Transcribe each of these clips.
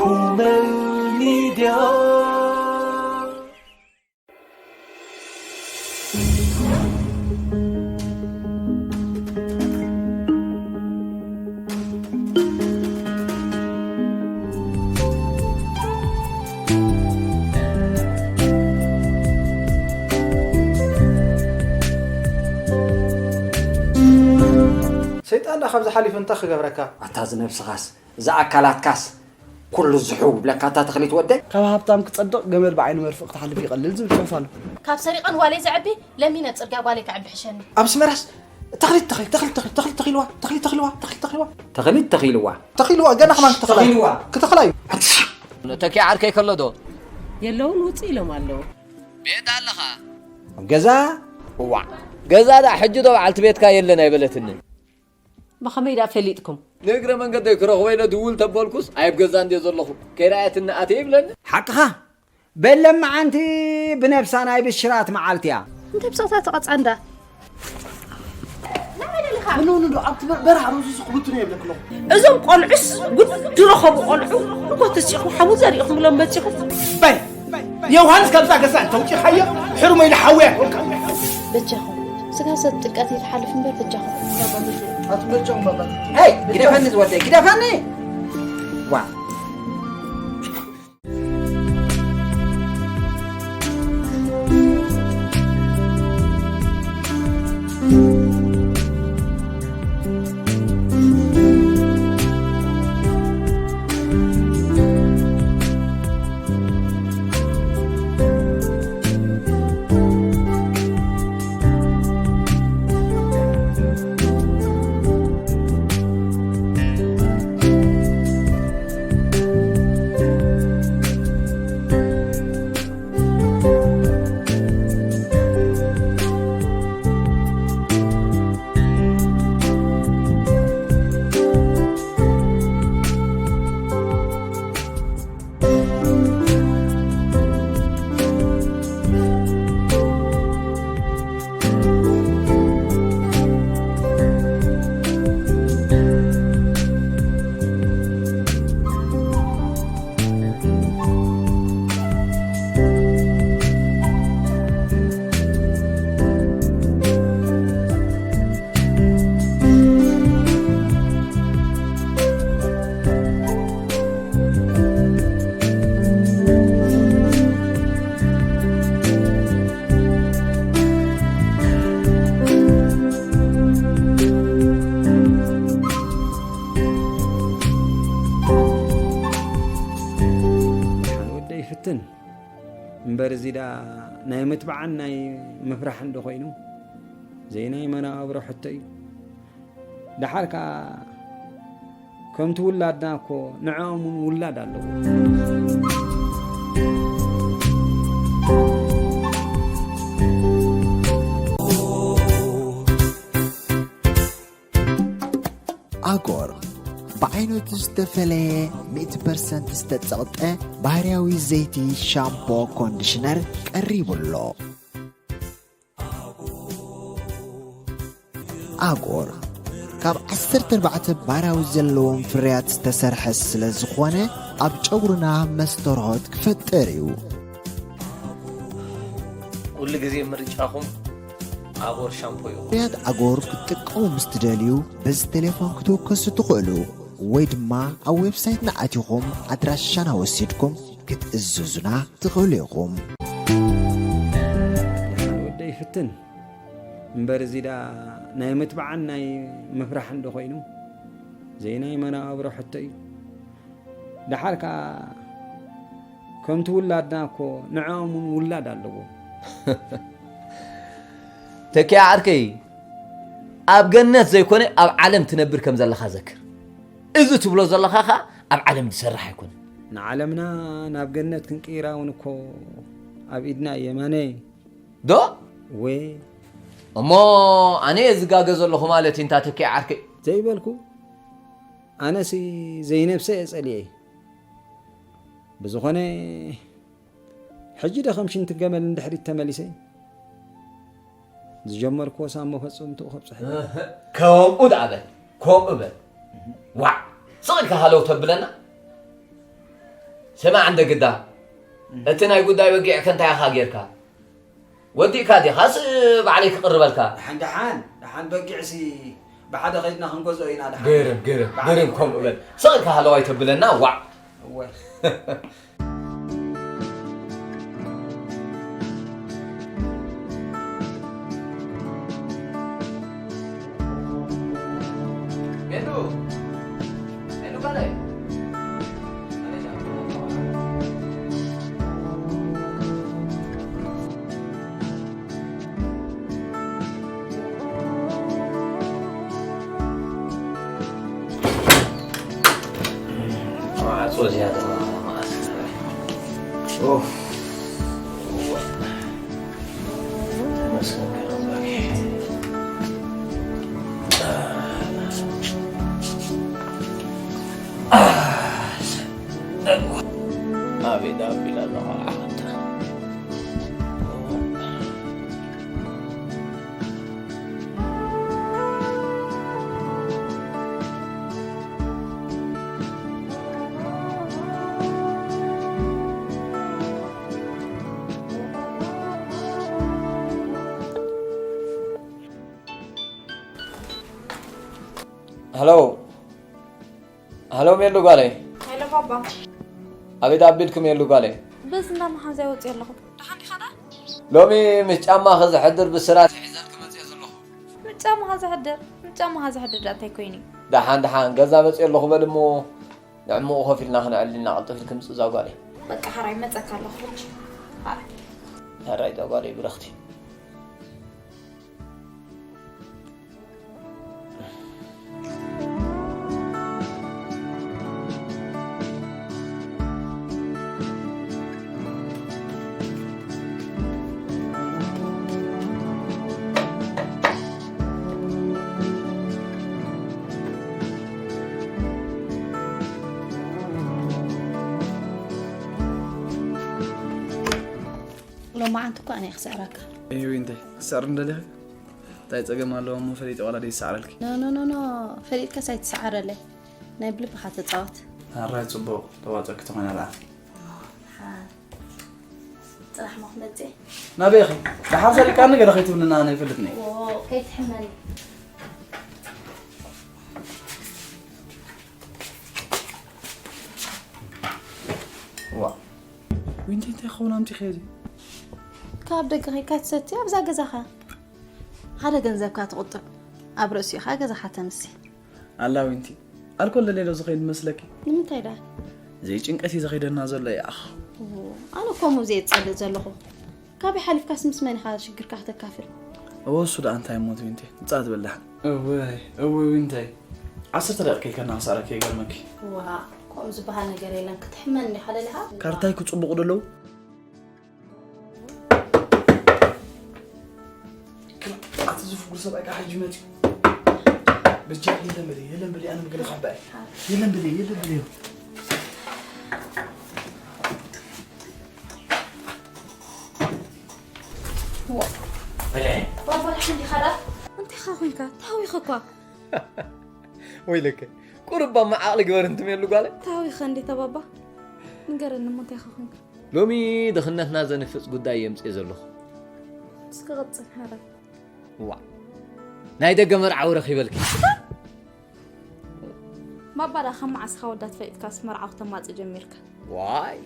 Human Media. ሰይጣን ደኣ ካብዚ ሓሊፉ እንታይ ክገብረካ? ኣታ እዚ ነብስኻስ፣ እዚ ኣካላትካስ ኩሉ ዝሕው ይብለካ፣ ኣታ ተኽሊት ወደይ። ካብ ሃብታም ክጸድቕ ገመል ብዓይኒ መርፍእ ክትሓልፍ ይቐልል ዝብል ጽሑፍ ኣሎ። ካብ ሰሪቐን ዋለይ ዘዕቢ ለሚነ ጽርግያ ጓለይ ከዕቢ ሕሸኒ። ኣብ ኣስመራስ ተኽሊት፣ ተኽሊት፣ ተኽሊት፣ ተኽሊት፣ ተኽሊት ተኺልዋ፣ ተኽሊት ተኺልዋ፣ ተኽሊት ተኺልዋ። ተኺልዋ፣ ተኺልዋ፣ ገና ከማን ክተኽላ እዩ። ተኺልዋ። ክተኽላ እዩ። ተኪ ዓርከይ ከሎ ዶ? የለውን፣ ውጽእ ኢሎም ኣለዉ። ቤት ኣለኻ? ኣብ ገዛ? እዋዕ። ገዛ ደኣ ሕጂ ዶ በዓልቲ ቤትካ የለን ኣይበለትንን? ብኸመይ ደኣ ፈሊጥኩም? ንእግረ መንገደይ ክረኽቦ ኢለ ድውል ተበልኩስ፣ ኣይብ ገዛ እንድየ ዘለኹ። ከይረኣየትኒ ኣትየ ይብለኒ። ሓቅኻ። በል ለመዓንቲ ብነብሳ ናይ ብሽራት መዓልቲ እያ። እንታይ ብጾታ ተቐጻ እንዳ? ምንውንዶ ኣብቲ በር-፣ በረኻ ሮዙ ዝኽብትኑ የብለክሎ። እዞም ቆልዑስ ጉድ ዝረኸቡ ቆልዑ እኮ ተሲኹም ሓዊ ዘሪእኹምሎም መጺኹም። በይ፣ ዮሃንስ ካብዛ ገዛ እንተውጺኻዮ ሕሩመ ኢሉ ሓዊ ኣይኮንካ። በጃኹም፣ ስጋ ሰብ ጭንቀት ይትሓልፍ እምበር በጃኹም። ኣቲ በጃኹም ባባ። ሄይ፣ ግደፈኒ ዝወደይ፣ ግደፈኒ! ዋ። ደሓን ወደይ ፍትን እምበር፣ እዚ ደኣ ናይ ምትብዓን ናይ ምፍራሕን ዶ ኾይኑ? ዘይናይ መነባብሮ ሕቶ እዩ። ደሓር ከኣ ከምቲ ውላድና እኮ ንዕኦም እውን ውላድ ኣለዎም። ኣጎር ብዓይነቱ ዝተፈለየ ሚእቲ ፐርሰንት ዝተጸቕጠ ባህርያዊ ዘይቲ ሻምፖ ኮንዲሽነር ቀሪቡ ኣሎ። ኣጎር ካብ ዓሰርተ ኣርባዕተ ባህርያዊ ዘለዎም ፍርያት ዝተሰርሐ ስለ ዝኾነ ኣብ ጨጉርና መስተርሆት ክፈጥር እዩ። ኩሉ ግዜ ምርጫኹም ኣጎር ሻምፖ ይኹን። ፍርያት ኣጎር ክትጥቀሙ ምስ ትደልዩ በዚ ቴሌፎን ክትውከሱ ትኽእሉ ወይ ድማ ኣብ ዌብሳይትና ኣቲኹም ኣድራሻና ወሲድኩም ክትእዝዙና ትኽእሉ ኢኹም። ደሓን ወደይ ፍትን እምበር፣ እዚ ደኣ ናይ ምትብዓን ናይ ምፍራሕን ዶ ኾይኑ? ዘይናይ መነባብሮ ሕቶ እዩ። ደሓር ከኣ ከምቲ ውላድና እኮ ንዕኦም እውን ውላድ ኣለዎም። ተኪኣ ዓርከይ፣ ኣብ ገነት ዘይኮነ ኣብ ዓለም ትነብር ከም ዘለኻ ዘክር። እዚ ትብሎ ዘለኻ ኸኣ ኣብ ዓለም ዝሰርሕ ኣይኮነን። ንዓለምና ናብ ገነት ክንቅይራ እውን እኮ ኣብ ኢድና እዩ የማነይ። ዶ? ወ- እሞ ኣነ እየ ዝጋገ ዘለኹ ማለት እዩ እንታ ተኪኣ ዓርከይ። ዘይበልኩ። ኣነሲ ዘይነብሰ እየ ጸሊኤ። ብዝኾነ፣ ሕጂ ዶ ከም ሽንቲ ገመል ንድሕሪት ተመሊሰ? ዝጀመርክዎ ሳብ መፈጸምትኡ ከብጽሕ እየ። እህ፣ ከምኡ ደኣ በል፣ ከምኡ በል። ዋዕ፣ ስቕ ኢልካ ሃለው ተብለና? ስማዕ እንደ ግዳ፣ እቲ ናይ ጉዳይ በጊዕከ እንታይ ኢኻ ጌርካ? ወዲእካ ዲኻስ ባዕለይ ክቕርበልካ? ደሓን ደሓን ደሓን፣ በጊዕሲ ብሓደ ከይድና ክንገዝኦ ኢና። ደሓን ግርም ግርም ባዕለይ ግርም፣ ከምኡ በል። ስቕ ኢልካ ሃለዋይ ተብለና፣ ዋዕ። እወ። ሜሉ፣ ሜሉ በለ። ማዕጾ ዝያዳ መኣስ። ኡፍ። ኣቤት ኣቢላ ኣለኻ ዓኸታ። ሃሎ። ሃሎ ሜሉ ጓለይ። ሄሎ ባባ። ኣቤት ኣቢልኪ ሜሉ ጓለይ። በዚ እንዳ መሓዛይ ወፂኦ ኣለኹ። ደሓን ዲኻ ዳ? ሎሚ ምስ ጫማኺ ዘሕድር ብስራት ሒዘልኪ መፅየ ዘለኹ። ምስ ጫማኻ ዘሕድር? ምስ ጫማኻ ዘሕድር ዳ እንታይ ኮይኑ? ደሓን ደሓን ገዛ መፅየ ኣለኹ በሊ እሞ ንዕሙኡ ኮፍ ኢልና ክነዕልል ኢና፣ ቅልጥፍ ኢልኪ ምፅእ እዛ ጓለይ። በቃ ሕራይ መፀካ ኣለኹ ሕጂ። ሕራይ። ሕራይ እዛ ጓለይ ብረኽቲ። ሎማዓንቲ እኮ ኣነ እየ ክስዕረካ። እይ፣ እንታይ ክስዕር እንደሊኺ? እንታይ ጸገም ኣለዎ እሞ ፈሊጠ ዋላ ደይሰዓረልኪ? ኖ፣ ኖ፣ ኖ፣ ኖ፣ ፈሊጥካስ ኣይትሰዓረለይ። ናይ ብልብኻ ተጻወት። ኣራይ ጽቡቕ፣ ተዋጸኪ ተኾይና ደኣ። ሓ-፣ ጽናሕ ሞ ክመጽእ። ናበይ ኢኺ? ደሓር ሰሪቃኒ ገለ ከይትብልና ኣነ ይፈልጥኒ። ዎ፣ ከይትሕመኒ። ዋ። ዊንቲ እንታይ ክኸውን ኣምጺኺ እዚ? ካብ ደገ ኸይካ ትሰቲ ኣብዛ ገዛኻ። ሓደ ገንዘብካ ትቑጥብ። ኣብ ርእሲኻ ገዛኻ ተምሲ። ኣላ ዊንቲ፣ ኣልኮል ደለየ ዶ ዝኸይድ መስለኪ? ንምንታይ ደኣ? ዘይጭንቀት እዩ ዝኸይደና ዘሎ ይኣኽ። ኦ፣ ኣነ እኮ ከምኡ እየ ዝጸልእ ዘለኹ። ካበይ ሓሊፍካስ ምስ መን ኢኻ ሽግርካ ክተካፍል? እወ፣ እሱ ደኣ እንታይ እሞ ዊንቲ፣ ንጻ ትብል ደሓን። እወይ፣ እወይ ዊንታይ፣ ዓሰርተ ደቂቕ ከይከና ክሳረኪ ይገርመኪ። ዋ፣ ከምኡ ዝበሃል ነገር የለን። ክትሕመኒ ኢኻ ደሊኻ? ካርታይ ክጽቡቑ ደለዉ? ኣቲ ዝፍጉር ሰብኣይ ከዓ ሕጂ መፅዩ። በጃ የለን በሊ፣ የለን በሊ፣ ኣነ ምግለ ካባይ። የለን በሊ፣ የለን በሊ። ዋ። በሊ። ባባ፣ እንታይ ዲኻ ደኣ? እንታይ ኻ ኮንካ? ተሃዊኸ እኳ። ወይለከ፣ ቁሩብ እባ ዓቕሊ ግበር እንትሜሉ ጓለ። ተሃዊኸ እንዴ ተባባ? ንገረኒ እሞ እንታይ ኻ ኮንካ? ሎሚ ድኽነትና ዘንፍጽ ጉዳይ የምጽእ ዘለኹ። እስኪ ቀጽል፣ ሓራይ። ዋ። ናይ ደገ መርዓዊ ረኺበልኪ። ማባዳ ካብ መዓስ ኢኻ ወዳት ፈሊጥካስ መርዓዊ ክተማጽእ ጀሚርካ? ዋይ፣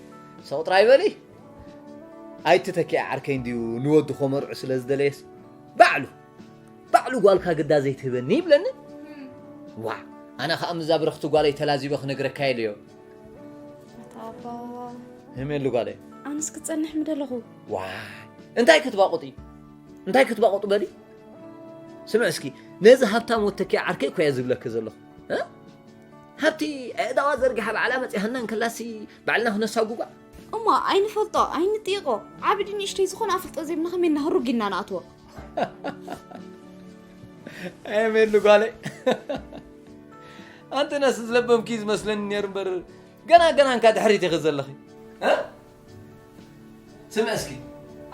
ሰው ጥራይ በሊ። ኣይትተኪዐ ዓርከይ እንድዩ ንወዱ ከመርዑ ስለ ዝደለየስ ባዕሉ፣ ባዕሉ ጓልካ ግዳ ዘይትህበኒ ይብለኒ። ዋ፣ ኣነ ኸኣ ምዛ ብርኽቲ ጓለይ ተላዚበ ክነግረካ ኢለዮ። ኣታ ኣባ። ህሜሉ ጓለይ። ኣነስ ክጸንሕ ምደለኹ። ዋይ፣ እንታይ ክትባቑጢ? እንታይ ክትባቑጡ በሊ? ስምዕ እስኪ፣ ነዚ ሃብታም ወተኪ ዓርከይ እኮ እየ ዝብለኪ ዘለኹ። እ? ሃብቲ ኣእዳዋ ዘርጊሓ ባዕላ መጺሃና እንከላሲ ባዕልና ክነሳጉጓ? እሞ ኣይንፈልጦ፣ ኣይንጥይቖ። ዓብዲ ንእሽተይ ዝኾነ ኣፍልጦ ዘይብልና ከመይ እናህሩግ ኢልና ንኣትዎ? ኣየ ሜሉ ጓለይ። ኣንተ ነስ ዝለበምኪ ዝመስለኒ ነይሩ እምበር፣ ገና ገና እንካ ድሕሪት ኢኺ ዘለኺ። እ? ስምዒ እስኪ፣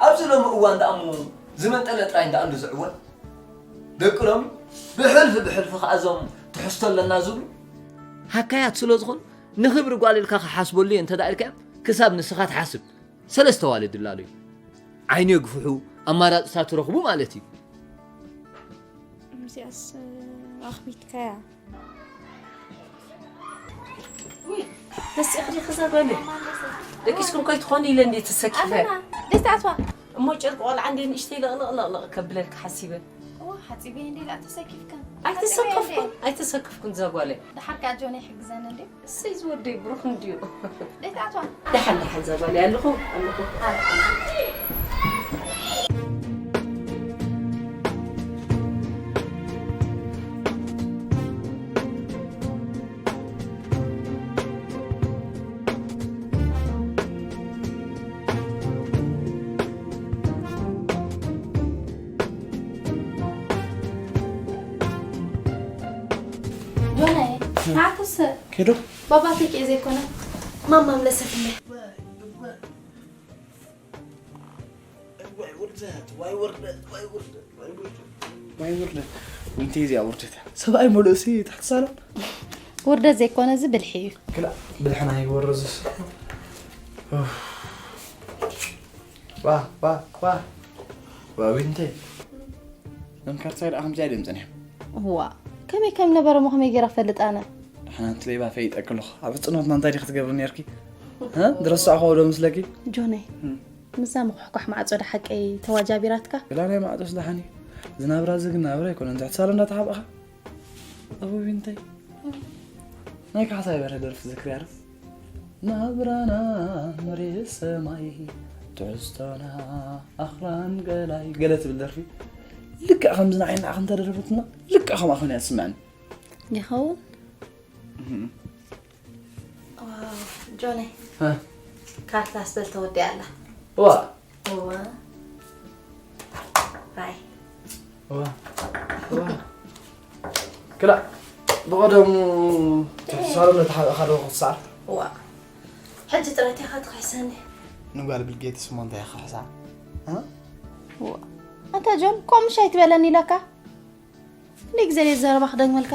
ኣብዚ ሎሚ እዋን ደኣ እሞ ዝመንጠለ ጥራይ እንዳኣሉ ዝዕወት። ደቂ ሎሚ ብሕልፊ ብሕልፊ ከኣ እዞም ትሕዝቶ ኣለና ዝብሉ ሃካያት ስለ ዝኾኑ፣ ንኽብሪ ጓል ኢልካ ክሓስበሉ እየ እንተ ደኣ ኢልካዮም፣ ክሳብ ንስኻ ትሓስብ ሰለስተ ዋልድ ድላሉ እዩ። ዓይኒ የግፍሑ፣ ኣማራፅታት ትረኽቡ ማለት እዩ። እዚኣስ ኣኽቢትካያ። ውይ፣ ተስእኺ ዲኺ እዛ ጓለይ? ደቂስኩም ከይትኾኑ ኢለ እንዴ ተሰኪፈ። ደስታትዋ እሞ ጨርቂ ቆልዓ እንዴ ንእሽተይ ለቕለቕ ለቕለቕ ከብለልካ ሓሲበ። እዋ ሓፂበ እንዴ ላ ተሰኪፍከን ኣይተሰከፍኩን ኣይተሰከፍኩን እዛ ጓለይ። ደሓር ከኣ ጆነ ይሕግዘኒ እንዴ እሰይ ዝወደይ ብሩኽ እንዲዩ። ደስታትዋ ደሓን ደሓን እዛ ጓለይ ኣለኹ ኣለኹ። ጆናይ ናዕኩስ ኬዶ ባባ ተቂየ ዘይኮነ ማማ ምለሰትለ ዋይ ውርደት ዋይ ውርደት ዋይ ውርደት ዋይ ውርደት ዋይ ውርደት። ወይንተይ እዚኣ ውርደት እያ። ሰብኣይ መለእሲ ትሕቲ ሳሎን ውርደት ዘይኮነ እዚ ብልሒ እዩ። ክላእ ብልሕና ይወረዝስ። ዋ ዋ ዋ ዋ ወይንተይ። እዞም ካርታይ ደኣ ከምዚ ኣይደም ጸኒሖም። ዋ ከመይ ከም ነበረ ሞ ከመይ ገይራ ፈልጥ ኣነ ሓንቲ ሌባ ፈይጠ ከለኹ ኣብ ህፅኖትና እንታይ ዲኺ ትገብሪ ነርኪ? እ? ዝረሳዕኹዎ ዶ ምስለኪ? ጆነይ ምዛ ምኩሕኳሕ ማዕጾ ዶ ሓቀይ ተዋጃቢራትካ? ብላ ናይ ማዕጾስ ደሓን እዩ። ዝናብራ እዚ ግን ናብራ ኣይኮነን። ትሕቲ ሳሎን እንዳተሓብእኻ ኣቡቢ እንታይ ናይ ካሕሳይ በርሀ ደርፊ ዝክሪ ኣረስ ናብራና መሬት ሰማይ ትሕዝቶና ኣኽራን ገላይ ገለ ትብል ደርፊ ልክዕ ከምዚ ንዓይ ንዓኽ እንተደረፈትና ልክዕ ከምኣ ኮይኑ እያ ትስምዐኒ። ይኸውን ጆነይ ካርታ ስለ ተወዲኣ ኣላ ዋ እዋ ራይ ዋ ዋ ክላ ብቐደሙ ትሕሳሩ ነተሓብእኻ ዶ ክትሰዓር እዋ ሕጂ ጥራይ ቲኻ ትኽሕሰኒ ንጓል ቢልጌትስ እሞ እንታይ ክሕሳ ኣንታ ጆን ከምኡ ምሽ ኣይትበለኒ ኢለካ ክንደይ ግዜ ድየ ዘረባ ክደግመልካ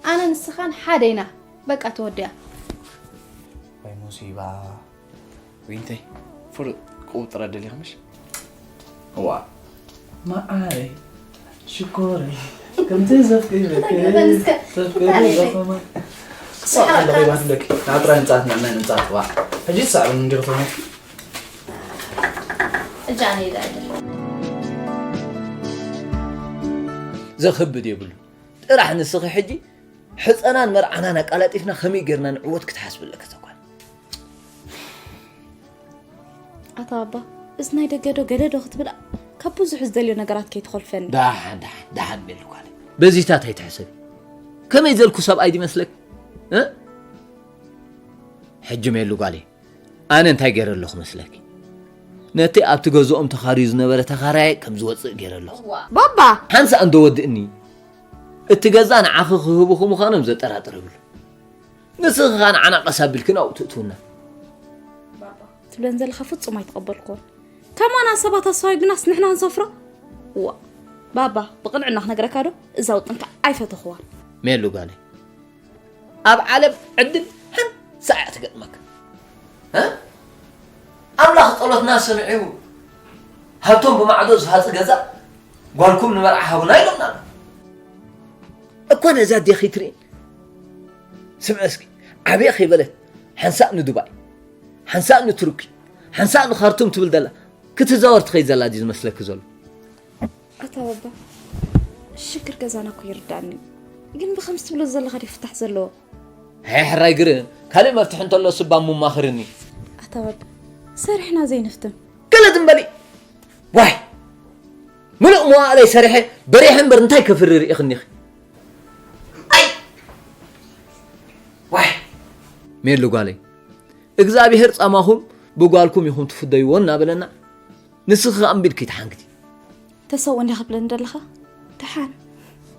ኣነ ንስኻን ሓደ ኢና በቃ ተወዲኣ ወይ ሙሲባ ዊንተይ ፍሉጥ ክቁጥረ ደሊኻ ምሽ እዋ መዓረይ ሽኮረይ ከምቲ ዘፍቅረኪ ዘፍቅሪ ዘኸማ ክሳዕ ከለኺ ባትለኪ ናብ ጥራይ ምጻት ንዕናይ ምጻት ዋ ሕጂ ሳዕብን እንዲኹ ተመልኪ እጃነ ይዳለ ዘኽብድ የብሉ ጥራሕ ንስኺ ሕጂ ሕፀናን መርዓናን ኣቃላጢፍና ከመይ ጌርና ንዕወት ክትሓስብ ኣለካ እዛ ጓል ኣታ ኣባ እዚ ናይ ደገ ዶ ገለ ዶ ክትብል ካብ ብዙሕ ዝደልዮ ነገራት ከይትኾልፈኒ ዳሓን ዳሓን ዳሓን ሜሉ ጓለይ በዚታት ኣይትሕሰቢ ከመይ ዘልኩ ሰብኣይ ድመስለክ እ ሕጂ ሜሉ ጓለይ ኣነ እንታይ ገይረ ኣለኹ መስለኪ ነቲ ኣብቲ ገዝኦም ተኻርዩ ዝነበረ ተኻራየ ከም ዝወፅእ ገይረ ኣለኹ ባባ ሓንሳእ እንዶ ወድእኒ እቲ ገዛ ንዓኺ ክህቡኺ ምዃኖም ዘጠራጥር የብሉ ንስኺ ኸኣ ንዓና ቀስ ኣቢልኪ ናብኡ ትእትውና ትብለን ዘለኻ ፍጹም ኣይተቐበልክዎን ከማና ሰባት ኣስተዋጊናስ ንሕና ንሰፍሮ ዋ ባባ ብቕንዕና ክነግረካ ዶ እዛ ውጥንካ ኣይፈተኽዋን ሜሉ ጓለይ ኣብ ዓለም ዕድል ሓንሳእ እያ ትገጥመካ እ? ኣምላኽ ጸሎትና ሰሚዑ ሃብቶም ብማዕዶ ዝሃጽ ገዛ ጓልኩም ንመርዓ ሃቡና ኢሎምና ኣሎ እኳ ነዛ ኣዴኺ ትርኢ ስምዐ እስኪ ዓብየ ከይበለት ሓንሳእ ንዱባይ ሓንሳእ ንቱርኪ ሓንሳእ ንኻርቱም ትብል ዘላ ክትዛወር ትኸይድ ዘላ ድዩ ዝመስለኪ ዘሎ ኣታ ባባ ሽግር ገዛና እኮ ይርዳእኒ ግን ብከምዚ ትብሎ ዘለኻ ድዩ ፍታሕ ዘለዎ ኣይ ሕራይ ግርም ካልእ መፍትሒ እንተሎ ስባም ሙማኽርኒ ኣታ ባባ ሰሪሕና ዘይንፍትን ገለ ትም በሊ ዋይ ምሉእ መዋእለይ ሰሪሐ በሪሐ እምበር እንታይ ከፍሪ ርኢኽኒኺ ኣይ ዋይ ሜሉ ጓለይ እግዚኣብሄር ጻማኹም ብጓልኩም ኢኹም ትፍደይዎ እናበለና ንስኺ ኣንቢልኪ ትሓንግዲ ተሰው እንዲኻ ክብለኒ ዘለኻ ደሓን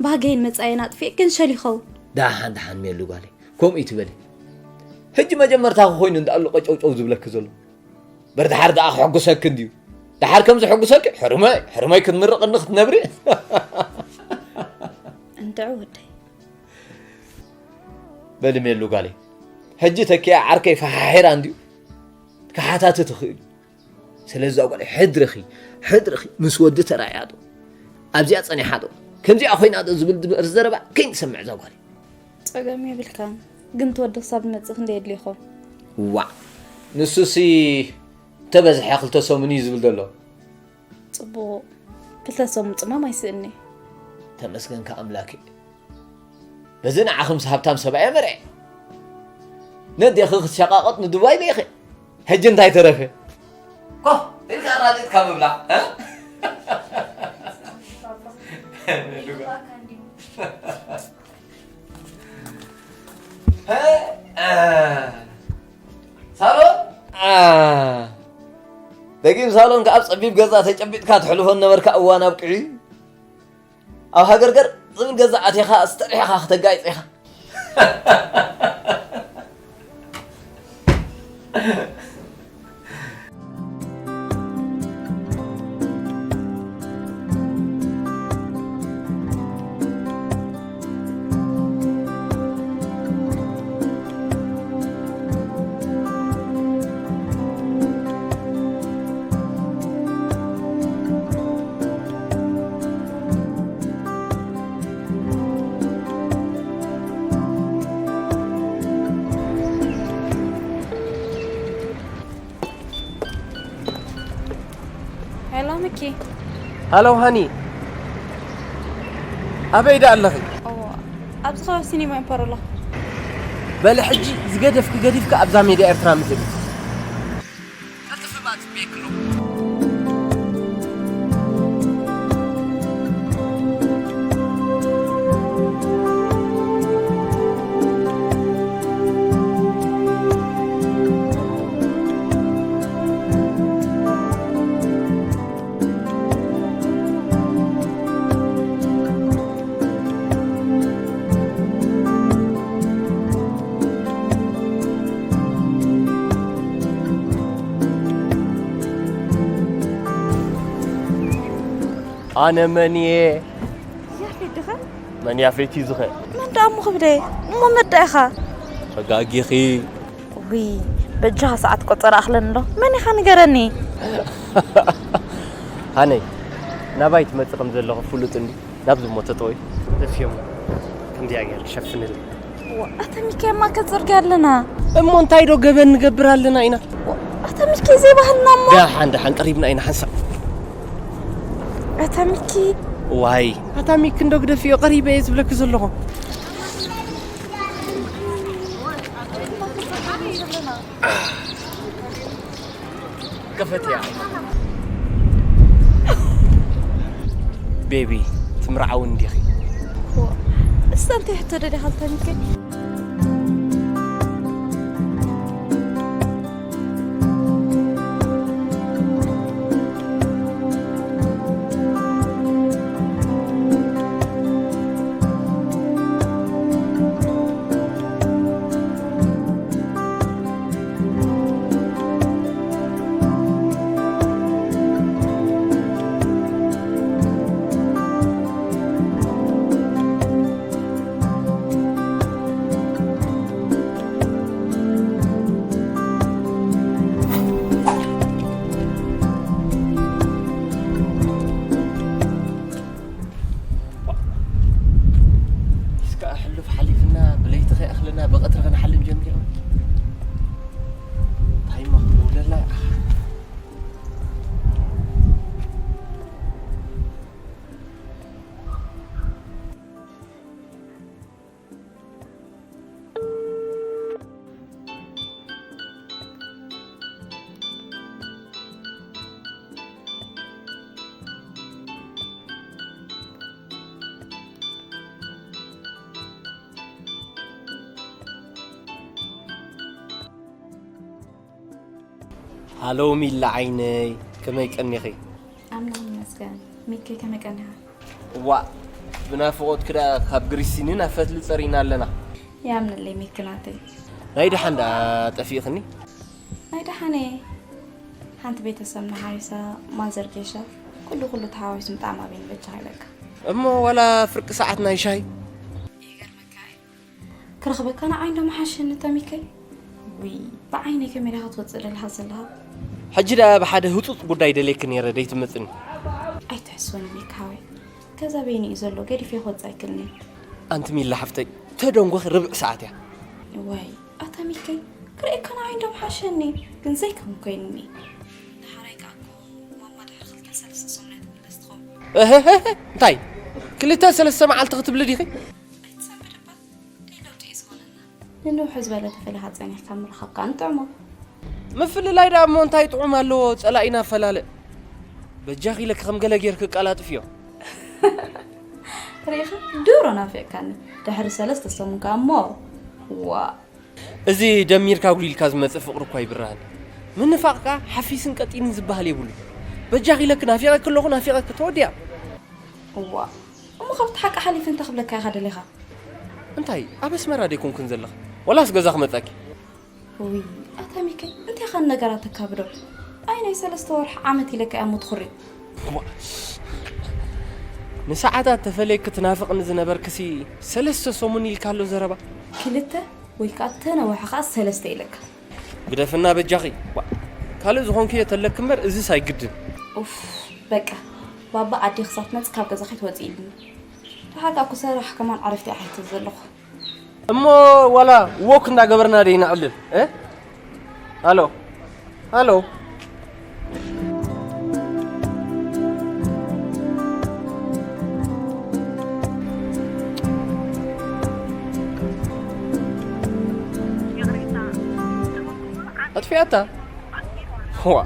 ባህገይን መጻየን ኣጥፊእ ግን ሸል ይኸውን ደሓን ደሓን ሜሉ ጓለይ ከምኡ ይትበሊ ሕጂ መጀመርታ ኮይኑ እንዳኣሉ ቀጨውጨው ዝብለኪ ዘሎ በርድሓር ደኣ ክሕጉሰኪ እንድዩ ደሓር ከም ዝሕጉሰኪ ሕርመይ ሕርመይ ክትምርቕኒ ክትነብሪ እንድዒ ወደይ በሊ ሜሉ ጓለይ ሕጂ ተኪኣ ዓርከይ ፈሓሒራ እንድዩ ክሓታትት ይኽእል እዩ። ስለዚ እዛ ጓል ሕድርኺ፣ ሕድርኺ ምስ ወዲ ተራእያ ዶ? ኣብዚኣ ጸኒሓ ዶ? ከምዚኣ ኮይና ዶ ዝብል ድምር ዘረባ ከይንሰምዕ እዛ ጓል። ጸገም የብልካን፣ ግን ትወዲ ክሳብ ዝመጽእ ክንደይ የድልይኹም? ዋዕ፣ ንሱሲ ተበዝሐ ክልተ ሰሙን እዩ ዝብል ዘሎ። ጽቡቕ፣ ክልተ ሰሙን ጽማም ኣይስእኒ። ተመስገንካ ኣምላክ። በዚ ንዓኺ ምስ ሃብታም ሰብኣይ መርዐ። ነዴኺ ክትሸቃቐጥ ንዱባይ ልኢኺ። ሕጂ እንታይ ተረፈ? ኮፍ ኢልካ ኣራጢጥካ ምብላዕ። እ? ሳሎን ደጊም ሳሎን ከኣ ኣብ ጸቢብ ገዛ ተጨቢጥካ ትሕልፎ ነበርካ እዋን ኣብቂዑ። ኣብ ሃገርገር ዝብል ገዛ ኣቲኻ ዝተሪሕኻ ክተጋይጽ ኢኻ። ሄሎ ሚኪ። ሃሎ ሃኒ፣ ኣበይ ደኣ ኣለኺ? ኣብዚ ከባቢ ሲኒማ ኢምፖር ኣለኹ። በሊ ሕጂ ዝገደፍኪ ገዲፍኪ ኣብዛ ሜዳ ኤርትራ ምጽእ። ቀልጥፊ እባ ጽበየኪ ኣለኹ። ኣነ መን እየ? ያፌት ድኻ? መን ያፌት እዩ ዝኸ? መን ደኣ እሞ ክብደ? እሞ መዳ ኢኻ? ተጋጊኺ። ውይ፣ በጃኻ ሰዓት ቆጸራ ኣኽለኒ ኣሎ። መን ኢኻ ንገረኒ? ሃነይ፣ ናባይ ትመጽእ ከም ዘለኹ ፍሉጥ እንዲ። ናብዚ እሞ ተጠወይ። እፍዮም፣ ከምዚኣ ገይር ሸፍንል። ዋ፣ ኣታ ሚኪ ኣብ ማእከል ጽርግያ ኣለና። እሞ እንታይ ዶ ገበን ንገብር ኣለና ኢና? ዋ፣ ኣታ ሚኪ ዘይባህልና እሞ። ደሓን ደሓን ቀሪብና ኢና ሓንሳብ። ኣታ ሚኪ። ዋይ፣ ኣታ ሚኪ እንዶ ግደፍዮ ቀሪበ እየ ዝብለኪ ዘለኹ። ክፈትያ። ቤቢ ትምርዓዊ እንዲኺ። እሳ እንታይ ሕቶ ደሊኻ ኣልታኒከ? እስከ ሕሉፍ ሓሊፍና ብለይቲ ከይኣኽለና ብቐትሪ ክንሓልም ጀሚርና። እንታይ እሞ ክትብለና? ሃሎ ሚላ ዓይነይ፣ ከመይ ቀኒኺ? ኣምላኽ ይመስገን። ሚኪ ከመይ ቀኒኻ? እዋእ፣ ብናፍቖትኪ ደኣ ካብ ግሪሲኒ ናብ ፈትሊ ጸሪና ኣለና። ያምነለይ ሚኪ ናተይ። ናይ ደሓን ደኣ ጠፊእኽኒ? ናይ ደሓን እየ። ሓንቲ ቤተሰብና ሓዊሳ፣ ማዘር ጌሻ፣ ኩሉ ኩሉ ተሓዋዊሱ ምጥዓም ኣበይኒ በጃኻ ኢለካ። እሞ ዋላ ፍርቂ ሰዓት ናይ ሻሂ? ይገርመካ እዩ። ክረኽበካ ንዓይ እንዶ ምሓሸኒ ተሚከይ። ውይ፣ ብዓይነይ ከመይ ዳኻ ትወፅእ ደለኻ ዘለኻ? ሕጂ ደኣ ብሓደ ህፁፅ ጉዳይ ደልየኪ ነይረ ደይትመፅኒ። ኣይትሕስወኒ ሚካወይ፣ ገዛ በይኑ እዩ ዘሎ፣ ገዲፈ ክወፅእ ኣይክእልን እየ። ኣንቲ ሚላ ሓፍተይ፣ ተደንጎኺ ርብዕ ሰዓት እያ። ዋይ ኣታ ሚከይ፣ ክርእየካ ንዓይ እንዶ ምሓሸኒ፣ ግን ዘይከም ኮይኑኒ። ደሓራይ ከኣ እኮ ማማ ድሕሪ ክልተ ሰለስተ ሰሙን እያ ትምለስ ትኸውን። እህህህ፣ እንታይ? ክልተ ሰለስተ መዓልቲ ክትብሊ ዲኺ? ኣይትሰንብድ እባ፣ እንታይ ለውጢ እዩ ዝኾነና? ንንውሕ ዝበለ ተፈሊኻ ጸኒሕካ ምርኻብ ከኣ ንጥዕሞ። ምፍልላይ ደኣ እሞ እንታይ ጥዑም ኣለዎ? ጸላኢና ኣፈላለ። በጃኺ ኢለኪ ከም ገለ ጌርኪ ኣቀላጥፍዮ። ርኢኻ? ድሮ ናፊቕካኒ። ድሕሪ ሰለስተ ሰሙን ከኣ እሞ፣ ዋእ። እዚ ደሚርካ ኣጉሊልካ ዝመጽእ ፍቕሪ እኳ ይብርሃን። ምንፋቕ ከኣ ሓፊስን ቀጢንን ዝበሃል የብሉን። በጃኺ ኢለኪ ናፊቐኪ ኣለኹ፣ ናፊቐኪ ተወዲኣ። እዋ፣ እሞ ካብቲ ሓቂ ሓሊፈ እንታይ ክብለካ ኢኻ ደሊኻ? እንታይ ኣብ ኣስመራ ደይኮንክን ዘለኺ? ወላስ ገዛ ክመጻኪ? ውይ፣ ኣታ ሚከይ፣ እንታይ ኢኻ ንነገራት ተካብዶ? ኣይ ናይ ሰለስተ ወርሒ ዓመት ኢለካ እያ እሞ ትኹሪ። እዋ፣ ንሰዓታት ተፈልየኪ ትናፍቕኒ ዝነበርክሲ ሰለስተ ሰሙን ኢልካ ኣሎ ዘረባ። ክልተ ወይ ከኣ ተነዋሒ ከኣ ሰለስተ ኢለካ። ግደፍና በጃኺ። ዋ፣ ካልእ ዝኾንክዮ ተለኪ እምበር እዝስ ኣይግድን። ኡፍ፣ በቃ፣ ባባ ኣዴ ክሳብ ትመጽእ ካብ ገዛ ከይትወጽእ ኢሉኒ። ደሓር ከኣ እኮ ሰራሕ ከማን ዕረፍቲ እየ ሓቲተ ዘለኹ። እሞ ዋላ ዎክ እንዳገበርና ደይ ነዕልል፣ እ? ሃሎ፣ ሃሎ። ኣጥፊኣታ? ዋ።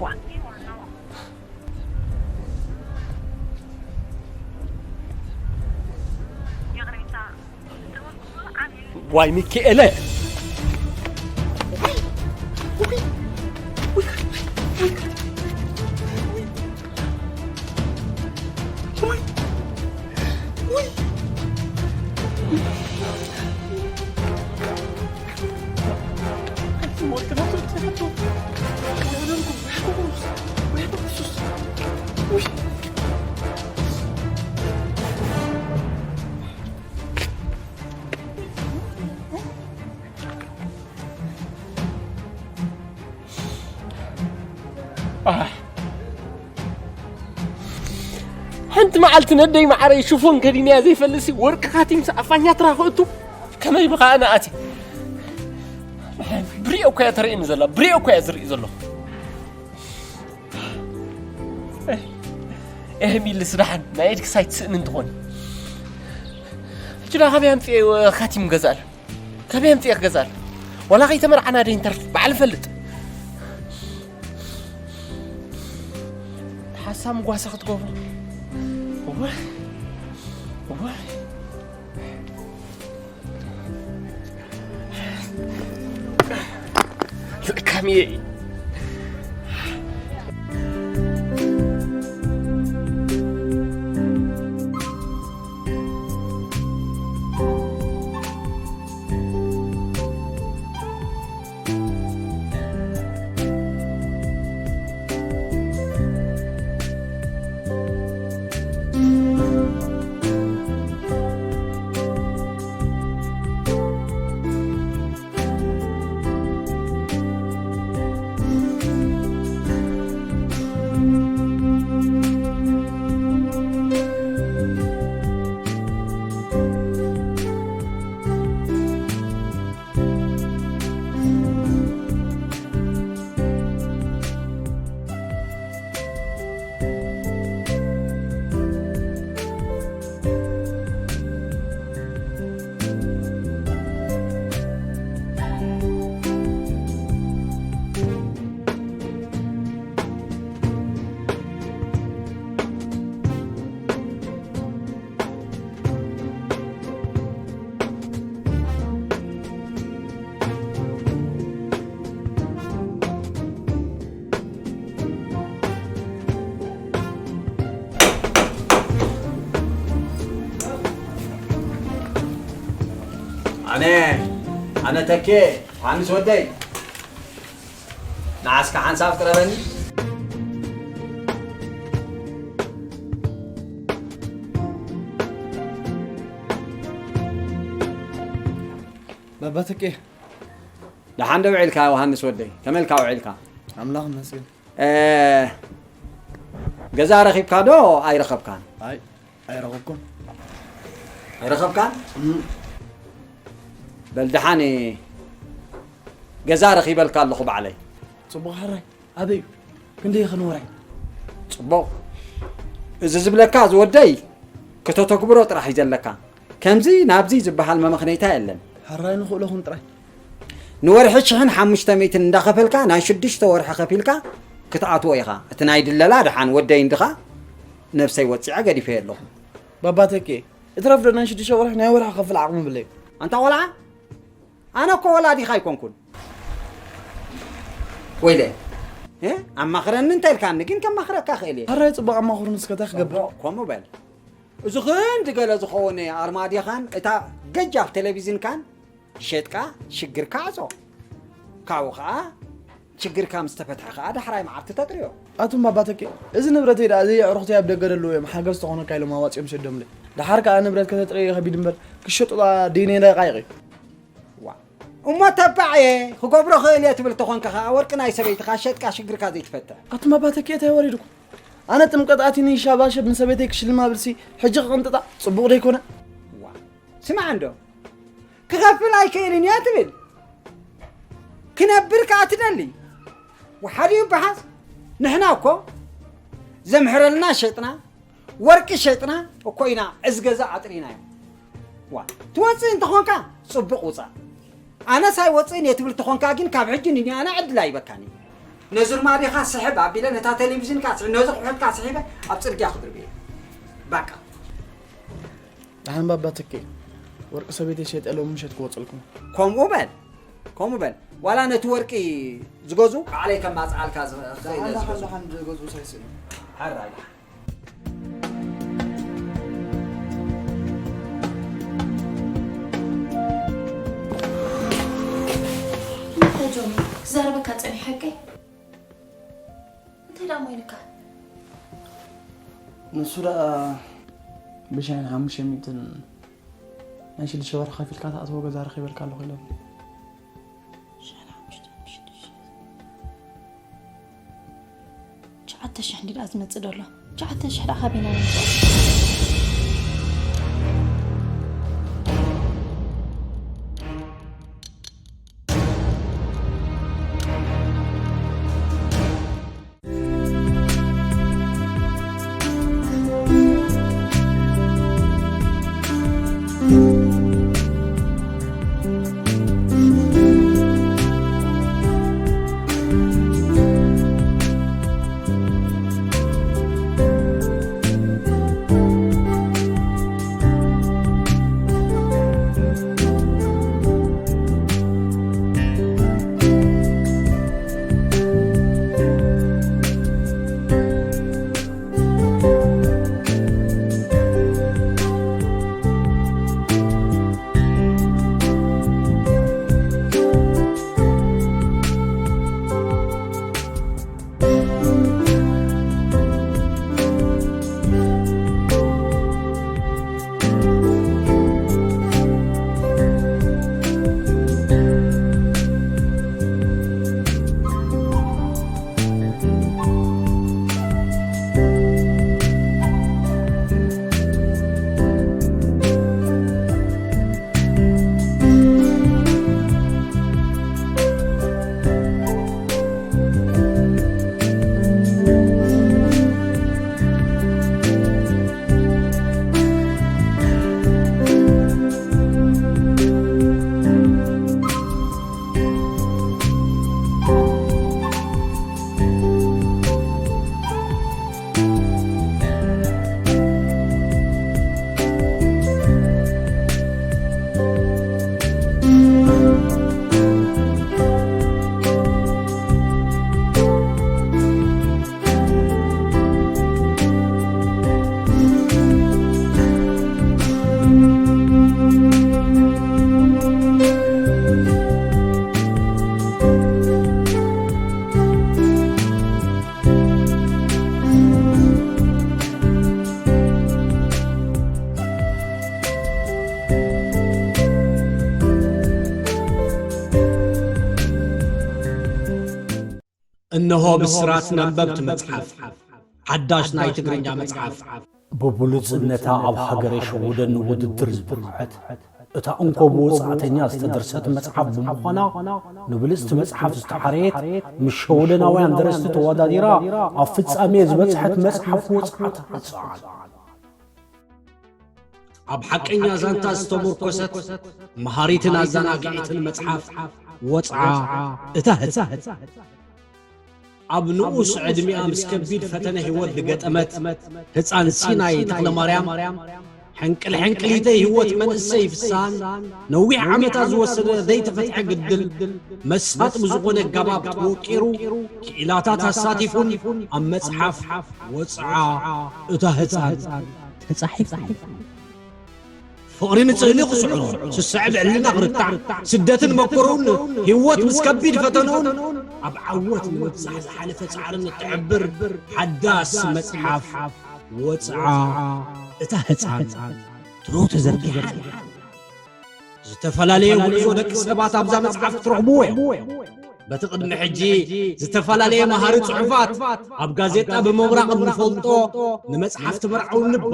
ዋ። ዋይ ሚኪኤለ! ኣህ። ሓንቲ መዓልቲ ነደይ ማዕረይ ሽፎን ከዲንያ ዘይፈልጥሲ ወርቂ ካቲምሲ ኣፋኛትራ ክእቱ ከመይ ብኸኣ ንኣቲ ብሪኦ እኮ እያ ተርእየኒ ዘላ፣ ብሪኦ እኮ እያ ዝርኢ ዘለኹ። ኤህ፣ ኤህ ሚልስ ደሓን ናይ ኢድክስ ኣይትስእኒ እንትኾን። ሕጂ ደኣ ካበይ ኣምፅኤ ካቲም ገዛል? ካበይ ኣምፅኤ ክገዛል? ዋላ ከይተመርዓና ደይ ንተርፍ፣ ባዕል እፈልጥ። ሓሳም ጓሳ ክትገብሩ። እዋይ፣ እዋይ። ልካምየ። ኣነ፣ ኣነ ተኬ፣ ዮሃንስ ወደይ፣ ንዓስካ ሓንሳብ ቅረበኒ። ባባ ተኬ። ደሓን ዶ ውዒልካ ዮሃንስ ወደይ? ከመልካ ውዒልካ? ኣምላኽ ይመስገን። እ፣ ገዛ ረኺብካ ዶ ኣይረኸብካን? ኣይ ኣይረኸብኩን። ኣይረኸብካን? በል ደሓን ገዛ ረኺበልካ ኣለኹ ባዕለይ። ጽቡቕ ሕራይ። ኣበይ እዩ? ክንደይ ይኽን ወራይ? ጽቡቕ። እዚ ዝብለካ ዝወደይ ከተተግብሮ ጥራሕ እዩ ዘለካ። ከምዚ ናብዚ ዝበሃል መመኽነይታ የለን። ሕራይ ንኽእለኹም ጥራይ። ንወርሒ ሽሕን ሓሙሽተ ሚእትን እንዳኸፈልካ ናይ ሽዱሽተ ወርሒ ከፊልካ ክትኣትዎ ኢኻ። እቲ ናይ ድለላ ደሓን ወደይ እንድኻ ነብሰይ ወጺዐ ገዲፈ ኣለኹ። ባባ ተኬ፣ እትረፍ ዶ ናይ ሽዱሽተ ወርሒ ናይ ወርሒ ከፍል ዓቕሚ ብለይ። ኣንታ ቆልዓ፣ ኣነ እኮ ወላዲኻ ኣይኮንኩን። ወይለ እ? ኣማኽረኒ እንተ ኢልካኒ ግን ከማኽረካ ክእል እየ። ሕራይ ጽቡቕ ኣማኽሩን እስከ እንታይ ክገብር? ከምኡ በል። እዚ ክንዲ ገለ ዝኸውን ኣርማድዮኻን እታ ገጃፍ ቴሌቪዝንካን ሸጥካ ሽግርካ ዕጾ። ካብኡ ኸዓ ሽግርካ ምስ ተፈትሐ ኸዓ ዳሕራይ መዓልቲ ተጥርዮ። ኣቱም ባባ ተኬ፣ እዚ ንብረተይ ደኣ ዘየዕሩኽተይ ኣብ ደገ ደለዉ እዮም ሓገዝ ተኾነካ ኢሎም ኣዋጺኦም ሰዶምለይ። ደሓር ከኣ ንብረት ከተጥርዮ ከቢድ እምበር ክሸጡ ደኣ ደይነ ደቃይቕ እዩ። ዋ እሞ ተባዕ እየ ክገብሮ ኽእል እየ ትብል ተኾንካ ኸዓ ወርቂ ናይ ሰበይትኻ ሸጥካ ሽግርካ ዘይትፈትሕ። ኣቱም ባባ ተኬ እንታይ ወሪድኩም? ኣነ ጥምቀት ኣቲኒ ሻባሸብ ንሰበይተይ ክሽልማ ብልሲ ሕጂ ክቕንጥጣ ጽቡቕ ደይኮነ? ዋ ስማዕ እንዶ ክኸፍል ኣይክእልን እየ ትብል ክነብር ከኣ ትደሊ። ወሓዲኡ በሓስ ንሕና እኮ ዘምሕረልና ሸጥና ወርቂ ሸጥና እኮ ኢና እዚ ገዛ ኣጥሪናዮ። ዋ ትወፅእ እንተኾንካ ፅቡቕ ውፃእ። ኣነስ ኣይወፅእን እየ ትብል ተኾንካ ግን ካብ ሕጂ ንኒኣና ዕድል ኣይበካን እዩ። ነዚ ርማድዮኻ ስሕብ ኣቢለ ነታ ቴሌቪዥንካ ስሕብ ነዚ ኩሑትካ ስሒበ ኣብ ፅርግያ ክድርብየ ባቃ። ደሓን ባባ ትኬ ወርቂ ሰበይተይ ሸጠ ሎሚ ምሸት ክወፅልኩም። ከምኡ በል ከምኡ በል ዋላ ነቲ ወርቂ ዝገዝኡ ባዕለይ ከማፅኣልካ ዝኽእል እየ ዝገዝኡ። ደሓን ዝገዝኡ ሳይስእኑ። ሓራይ ጆሚ ክዛረበካ ፀኒሐ ሓቀይ እንታይ ደኣ ሞይንካ? ንሱ ደኣ ብሻይን ሓሙሽተ ሚእትን ናይ ሽዱሽተ ወርሒ ከፊልካ ትኣትዎ ገዛ ረኺበልካ ኣለኹ ኢሎምኒ። ትሽዓተ ሽሕ እንዲ ደኣ ዝመጽእ ዘሎ ትሽዓተ ሽሕ ደኣ ካበይና ነምጽኦ? እነሆ ብስራት ነበብቲ መጽሓፍ፣ ሓዳሽ ናይ ትግርኛ መጽሓፍ። ብብሉጽነታ ኣብ ሃገረ ሽውደን ንውድድር ዝበቕዐት፣ እታ እንኮ ብወጻእተኛ ዝተደርሰት መጽሓፍ ብምዃና፣ ንብልጽቲ መጽሓፍ ዝተሓረየት፣ ምስ ሸውደናውያን ደረስቲ ተወዳዲራ ኣብ ፍጻሜ ዝበጽሐት መጽሓፍ ወጽዓ ተሓጽ። ኣብ ሓቀኛ ዛንታ ዝተመርኮሰት መሃሪትን ኣዘናግዒትን መጽሓፍ ወጽዓ እታ ህጻን። ኣብ ንኡስ ዕድሚኣ ምስ ከቢድ ፈተነ ህይወት ዝገጠመት ህጻን ሲናይ ተኽለማርያም፣ ሕንቅል ሕንቅሊተይ ህይወት መንእሰይ ፍስሃን ነዊሕ ዓመታት ዝወሰደ ዘይተፈትሐ ግድል መሳጢ ብዝኾነ ኣገባብ ተወቂሩ፣ ክኢላታት ኣሳቲፉን ኣብ መጽሓፍ ወጽዓ እታ ህጻን ተጻሒፉ። ፍቕሪ ንጽህሊ ክስዕሮ፣ ስስዐ ብዕልና ክርታዕ፣ ስደትን መከርኡን ህይወት ምስ ከቢድ ፈተንኡን ኣብ ዓወት ንምብጻሕ ዝሓለፈ ጻዕርን እትሕብር ሓዳስ መጽሓፍ ወጽዓ እታ ህጻን ትሮ ተዘርጊሓ ኣላ። ዝተፈላለየ ጉዕዞ ደቂ ሰባት ኣብዛ መጽሓፍ ክትረኽብዎ እዮም። በቲ ቅድሚ ሕጂ ዝተፈላለየ መሃሪ ጽሑፋት ኣብ ጋዜጣ ብምብራቕ እንፈልጦ ንመጽሓፍ ትምርዓው ንባ፣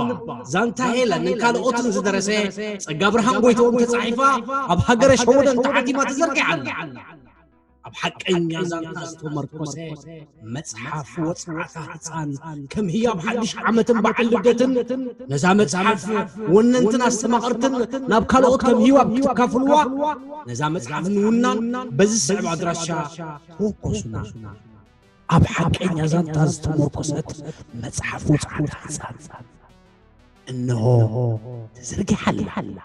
ዛንታ ሄለን ካልኦትን ዝደረሰ ጸጋብርሃን ጎይትኦም ተጻሒፋ ኣብ ሃገረ ሸወደን ተሓቲማ ተዘርጊሓ ኣላ። ኣብ ሓቀኛ ዛንታ ዝተመርኮሰ መጽሓፍ ወጽዓታ ህጻን ከም ህያብ ሓድሽ ዓመትን በዓል ልደትን ነዛ መጽሓፍ ወነንትን ኣስተማቐርትን ናብ ካልኦት ከም ህያብ ክትካፍልዋ ነዛ መጽሓፍ ንውናን በዚ ስዕብ ኣድራሻ ተወከሱና። ኣብ ሓቀኛ ዛንታ ዝተመርኮሰት መጽሓፍ ወጽዓታ ህጻን እንሆ ተዘርጊሓ ኣላ።